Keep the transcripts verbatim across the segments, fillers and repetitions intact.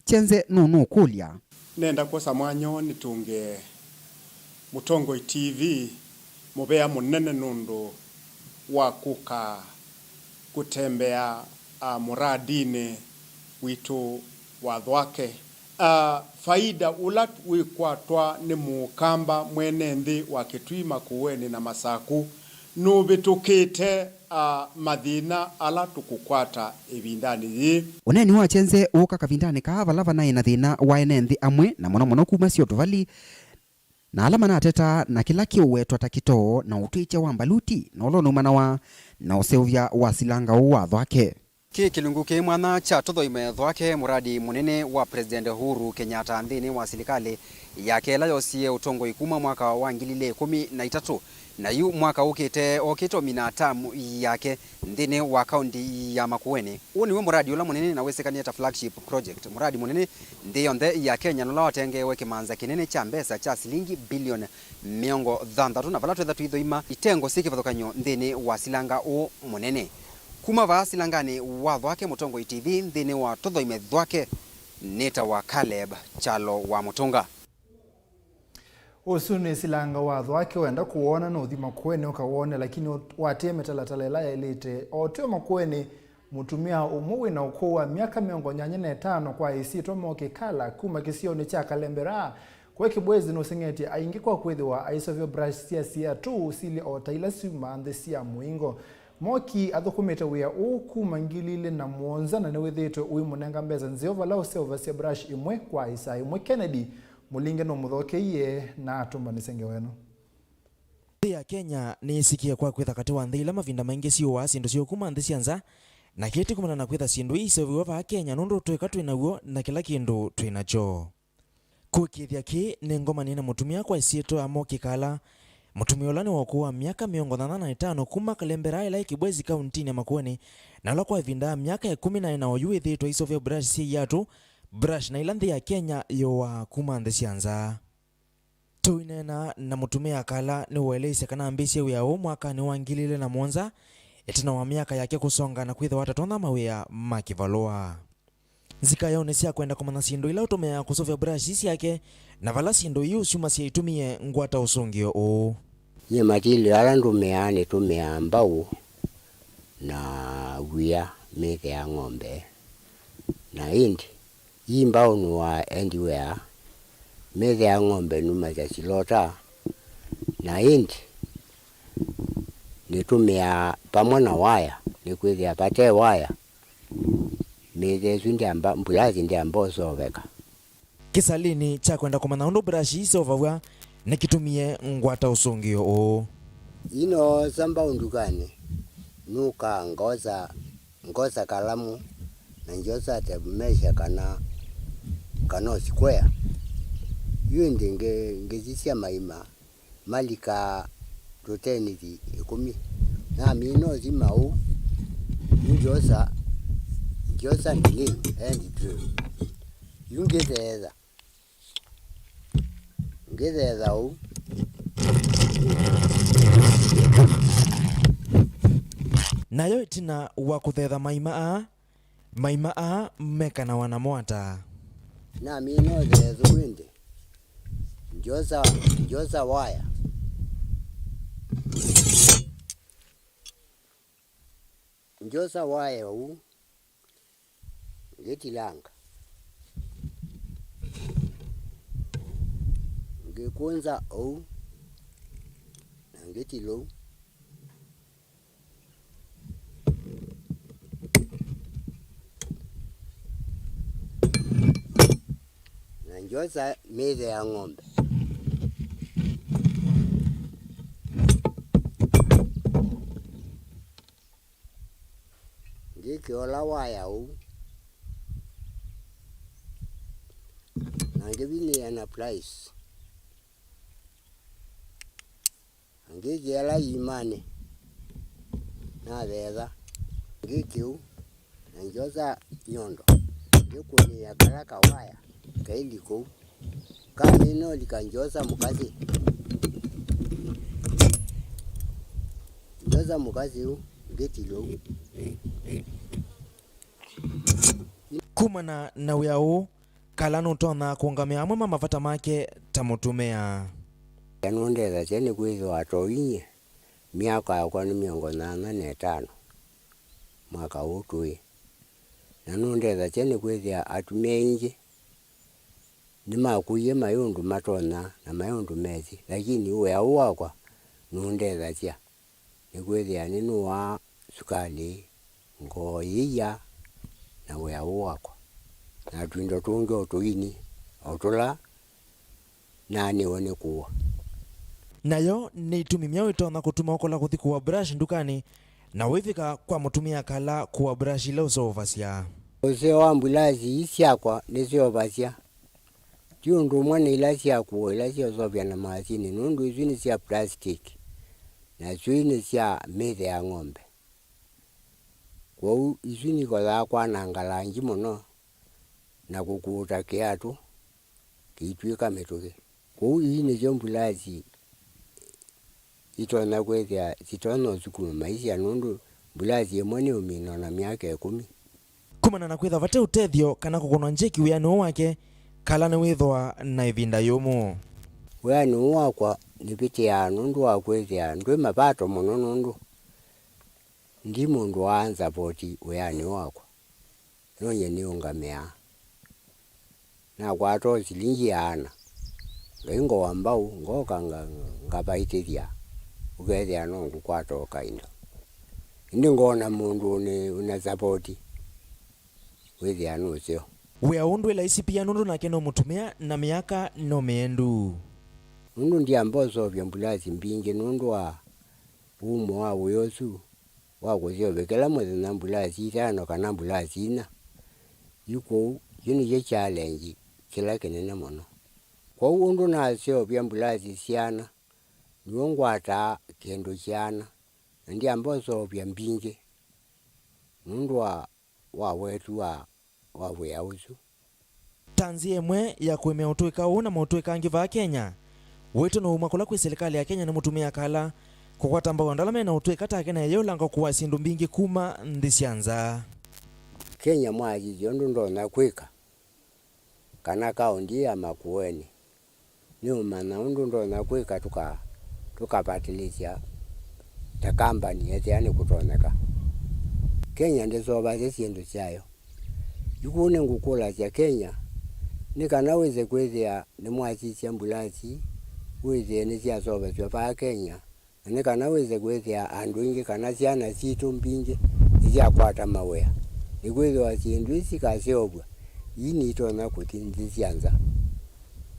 Chenze nũnũkũlya. Nenda kwosa mwanya ũũ nĩtũngĩe Mũtongoi T V mũvea mũnene nũndũ wa kũka kũtembea, a, mũradinĩ witũ wa Thwake. A, faida ũla wĩkwatwa nĩ Mũkamba mwene nthĩ wa Kĩtui, Makueni na Masaku nũvĩtũkĩte, a, mathĩna ala tũkũkwata ĩvindanĩ yĩĩ. Ũneeni wa Chenze ũũka kavindanĩ kaa vala vanaĩ na thĩna wa ene nthĩ amwe, na mũno mũno kuma Siotuvali, na ala manatetaa na kĩla kĩũwetwa ta kĩtoo na ũtwĩkya wa mbaluti, na ũla ũnaumanawa na ũseũvya wa silanga ũũ wa Thwake. Kĩ kĩlungu kĩ mwanya kya Tũthoime Thwake, mũradi mũnene wa President Uhuru Kenyatta nthĩnĩ wa silikalĩ yake ĩla yosie ũtongoi kuma mwaka wa ngili ilĩ ĩkũmi na itatũ, na yu mwaka ũkĩte okĩte ũmina term yake nthĩnĩ wa kaunti ya Makueni. Ũũ nĩw'o mũradi ũla mũnene na wĩsĩkanĩe ta flagship project, mũradi mũnene nthĩ yonthe ya Kenya, na ũla watengeewe kĩmanza kĩnene kya mbesa kya silingi bilioni mĩongo thanthatũ, na vala twetha tũithoima itengo syĩ kĩvathũkany'o nthĩnĩ wa silanga ũũ mũnene. Kuma vaa silanganĩ wa Thwake, Mũtongoi T V nthĩnĩ wa Tũthoime Thwake, nĩtawa Caleb Kyalo wa Mũtũnga. Ũsu nĩ silanga wa Thwake, wenda kũwona no ũthi Makueni ũkawone, lakini ũt-, watie mĩtalatala ĩla yaĩlĩte. O tyo Makueni, mũtumĩa ũmwe wĩ na ũkũũ wa myaka mĩongo nyanya na ĩtano kwa ĩsyĩtwa Moki Kala kuma kĩsionĩ kya Kalembera, kwĩ Kibwezi nũseng'etye aingĩ kwa kwĩthĩwa aiseũvya brush sya siatũ silĩ o ta ila syumaa nthĩ sya mũingo. Moki athũkũmĩte wĩa ũũ kuma ngili ilĩ na mũonza na nĩwĩthĩĩtwe ũimũnenga mbesa nzeo vala ũseũvasya brush ĩmwe kwa ĩsaa ĩmwe. Kennedy Mũlinge nũmũthokeie na atũmbanĩsya ngewa ĩno. Nthĩ ya Kenya nĩyĩsikie kwa kwĩtha katĩ wa nthĩ ila mavinda maingĩ syũaa syĩndũ syoo kuma nthĩ sya nza, na kĩĩ ti kumana na kwĩtha syĩndũ ii iseũvĩw'a vaa Kenya, nũndũ ũtũĩka twĩ naw'o na kĩla kĩndũ twĩ nakyo. Kũĩkĩĩthya kĩĩ, nĩngomanĩe na mũtumĩa kwa ĩsyĩtwa Moki Kala. Mũtumĩa ũla nĩ wa ũkũũ wa myaka mĩongo thanthatũ na ĩtano kuma Kalembera ĩla ĩ Kibwezi kauntinĩ ya Makueni, na ũla kwa ĩvinda ya myaka ĩkũmi na ĩna oyu wĩthĩĩtwe aiseũvya brush syĩ iatũ, brush na ila nthĩ ya Kenya yũaa kuma nthĩ sya nza. Tũineena na mũtumĩa Kala nĩwaeleisye kana ambĩĩsye wĩa ũũ mwakanĩ wa ngili ilĩ na mũonza, ĩtina wa myaka yake kũsonga na kwĩthĩwa atatonya mawĩa ma kĩvalũa. Nzikaĩonĩ sya kwenda kũmanya syĩndũ ila ũtũmĩaa kũseũvya brush syake, na vala syĩndũ iu syumasya itumie ngwata ũsũngĩo ũũ. Nyie material ala ndũmĩaa, nĩtũmĩaa mbaũ na wia mĩĩthĩ ya ng'ombe, na ĩndĩ ii mbaũ nũaa anywhere, mĩĩthĩ ya ng'ombe numasya silota, na ĩndĩ nĩtũmĩaa vamwe na waya, nĩkwĩthĩa vate waya, mĩĩthĩ ĩsu ndĩamba, mbulasi ndĩamba ũseũveka. Kĩsalinĩ kya kwenda kũmanya ũndũ brush iseũvaw'a, nĩkĩtumie ngwata ũsũngĩo ũũ. Ii noosa mbaũ ndukanĩ, nũkaa ngosa, ngosa kalamu, na ngyosa tape measure kana, kana o square. Yu ĩndĩ ngĩ-, ngĩsisya maima, malikaa tũteniti ĩkũmi. Namina ũthima ũu, yu ngyosa, ngyosa drill, hand drill. Yu ngĩtheetha. Ngĩtheetha ũu. Nayo ĩtina wa kũtheetha maima aa, maima aa mekanawa namo ata? Namina ũtheethu ĩndĩ. Ngyosa, ngyosa waya. Ngyosa waya ũu, ngĩtilanga. Ngĩkũnza ũu, na ngĩtila ũu. Na ngyosa mĩĩthĩ ya ng'ombe. Ngĩkĩola waya ũu, na ngĩvinĩĩa na pliers. Na ngĩkĩala iimanĩ, natheetha. Ngĩkĩu, na ngyosa nyondo, ngĩkũnĩĩa kala kawaya kaili kũu. Kamina ũlika ngyosa mũkasĩ. Ngyosa mũkasĩ ũu, ngĩtila ũu. Kumana na wĩa ũũ, Kala nũtonya kũũngamĩa amwe ma mavata make ta mũtumĩa. Nũndethasya nĩkwĩthĩwa atoinye myaka yakwa nĩ mĩongo nyanya na ĩtano mwaka ũũ tũĩ, na nũndethasya nĩkwĩthĩa atumĩa aingĩ nĩmakũie maĩ ũndũ matonya na maĩ ũndũ mesĩ, lakini wĩa ũũ wakwa nũndethasya. Nĩkwĩthĩa nĩnũaa sukalĩ, ngoo yĩia, na wĩa ũũ wakwa, na tũindo tũngĩ o tũini o tũla naanĩwe nĩ kũwa. Nayo nĩ itumi myaũ itonya kũtuma ũkola kũthi kũa brush ndukanĩ na ũivika kwa mũtumĩa Kala kũa brush ila ũseũvasya? Ũseo wa mbulasi ii syakwa nĩseũvasya. Ti ũndũ ũmwe na ila sya kũũ ila syaũseũvya na maasini, nũndũ isu nĩ sya plastic, na syoi nĩ sya mĩĩthĩ ya ng'ombe. Kwoou isu nikosaa kwananga langi mũno na kũkuũta kĩatũ kĩitw'ĩka mĩtũkĩ. Kwoou ii nĩsyo mbulasi itonya kwĩthĩa sitonya ũsukuma maisha, nũndũ mbulasi ĩmwe nĩũmina o na myaka ĩkũmi. Kumana na kwĩthwa vate ũtethyo kana kũkũnwa njeki wĩanĩ ũũ wake, Kala nĩwĩthwa na ĩvinda yũmũ. Wĩanĩ ũũ wakwa nĩvĩtĩaa nũndũ wa kwĩthĩa ndwĩ mapato mũno, nũndũ ndi mũndũ wa nsapoti wĩanĩ ũũ wakwa. No nyie nĩũngamĩaa. Nakwata o silingi ĩana, ngaingũa mbau, ngoka nga-, ngavaitĩthya, ũkethĩa no ngũkwata o kaindo. Ĩndĩ ngona mũndũ ũnĩ-, ũna sapoti, wĩthĩa nũseo. Wĩa ũũ ndwĩ laisi pia nũndũ nake no mũtumĩa na mĩaka no mĩendu. Nũndũ ndiamba ũseũvya mbulasi mbingĩ nũndũ wa ũmwe wa wĩa ũsu, wa kũseũvya kĩla mũthenya mbulasi itano kana mbulasi inya. Yu kwoou, kyu nĩkyo challenge kĩla kĩnene mũno. Kwoou ũndũ naseũvya mbulasi siana, nĩw'o ngwataa kĩndũ kĩana, na ndiamba ũseũvya mbingĩ nũndũ wa, wa wetu wa, wa wĩa ũsu. Ta nzĩa ĩmwe ya kũĩmĩa ũtũĩka ũũ na maũtũĩka angĩ vaa Kenya, wĩto nũuma kũla kwĩ silikalĩ ya Kenya nĩ mũtumĩa Kala kũkwata mbau andũ ala me na ũtũĩka take na ĩyĩolanga kũaa syĩndũ mbingĩ kuma nthĩ sya nza. Kenya mwasisya ũndũ ndonya kwĩka, kana kaũnti ya Makueni nĩũmanya ũndũ ndonya kwĩka tũka-, tũkavatilĩsya ta kambani ethĩa nĩkũtonyeka. Kenya ndĩseũvasya syĩndũ syayo. Yu kũu nĩngũkũlasya Kenya, nĩ kana wĩse kwĩthĩa nĩmwasisya mbulasi, wĩthĩe nĩsyaseũvasw'a vaa Kenya, na nĩ kana wĩse kwĩthĩa andũ aingĩ kana syana sitũ mbingĩ nĩsyakwata mawĩa. Nĩkwĩthĩwa syĩndũ ii sikaseũvw'a, ii nitonya kũthi nthĩ sya nza.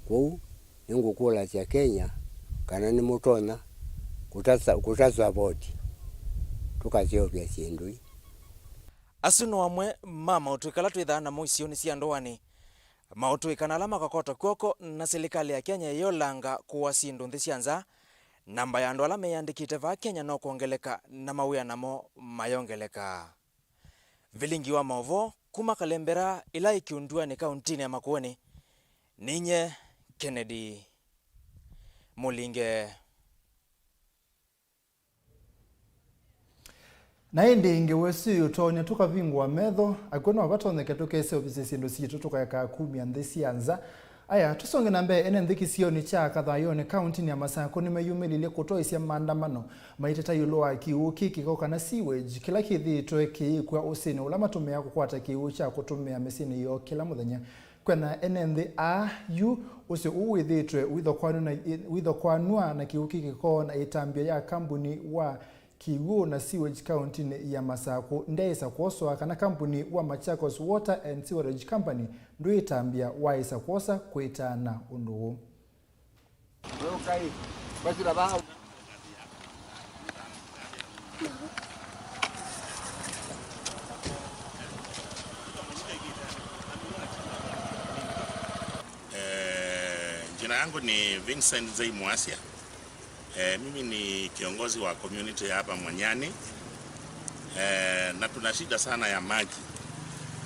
Kwoou, nĩngũkũlasya Kenya kana nĩmũtonya kũtasa-, kũtasavoti tũkaseũvya syĩndũ ii. Asu no amwe ma maũtũĩka ala twĩthaa namo isionĩ sya ndũanĩ. Maũtũĩka na ala makakotwa kw'oko na silikalĩ ya Kenya ĩyĩolanga kũaa syĩndũ nthĩ sya nza, namba ya andũ ala meyĩandĩkĩte vaa Kenya no kwongeleka na mawĩa namo mayongeleka. Vilingi wa maũvoo kuma Kalembera ĩla ĩ Kĩũnduanĩ kaũntinĩ ya Makueni, ninyie Kennedy Mũlinge. Na ĩndĩ ngewa ĩsu ĩũtonya tũkavingũa metho, akw'ũ no vatonyeke tũkeseũvĩsya syĩndũ sitũ tũkaekaa kumya nthĩ sya nza. Aya, tũsonge na mbee, ene nthĩ kĩsionĩ kya Kathayonĩ, kaũntinĩ ya Masakũ, nĩmeyumĩlilye kũtoesya maandamano maiteta ĩũlũ wa kĩw'ũ kĩ kĩko kana sewage, kĩla kĩthĩĩtwe kĩyĩkw'a ũsĩnĩ ũla matũmĩaa kũkwata kĩw'ũ kya kũtũmĩa mĩsyĩnĩ yoo kĩla mũthenya. Kwĩana ene nthĩ aa, yu ũsĩ ũũ wĩthĩĩtwe wĩthokwanw'a na, wĩthokwanw'a na kĩw'ũ kĩ kĩko na ĩtambya ya kambuni wa kĩw'ũ na sewage kaũntinĩ ya Masakũ ndyaĩsa kwoswa, kana kambuni wa Machakos Water and Sewerage Company ndwĩtambya waĩsa kwosa kwĩtaana ũndũ ũũ. Eh, jina yangu ni Vincent Zei Muasia. Eh, mimi ni kiongozi wa community ya hapa Mwanyani. Eh, na tuna shida sana ya maji.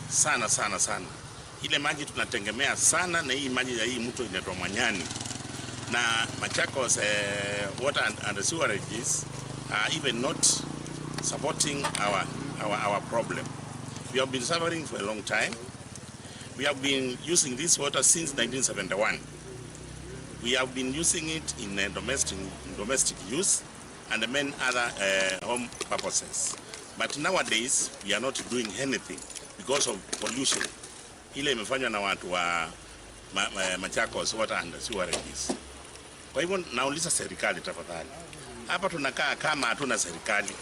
Sana, sana, sana. Ile maji tunategemea sana na hii maji ya hii mto inaitwa Mwanyani. Na Machakos, eh, water and, and sewerages are even not supporting our, our, our problem. We have been suffering for a long time. We have been using this water since nineteen seventy-one. We have been using it in uh, domestic, domestic use and many other uh, home purposes. But nowadays, we are not doing anything because of pollution ile imefanywa na watu wa ma, ma, Machakos Water and Sewages. Kwa hivyo nauliza serikali tafadhali, hapa tunakaa kama hatuna serikali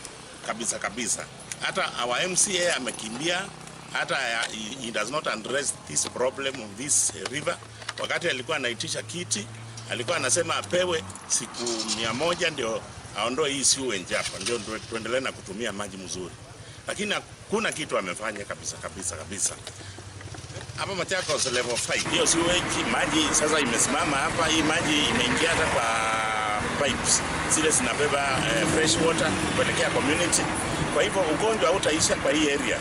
kabisa kabisa. Hata our M C A amekimbia, hata he, he does not address this problem of this river. Wakati alikuwa anaitisha kiti, alikuwa anasema apewe siku mia moja ndio aondoe hii sewage hapa, ndio tuendelee na kutumia maji mzuri, lakini hakuna kitu amefanya kabisa kabisa kabisa. Hapa Machakos level five, hiyo sewage, maji sasa imesimama hapa. Hii maji imeingia hata kwa pipes zile zinabeba eh, fresh water kuelekea community. Kwa hivyo ugonjwa hautaisha kwa hii area.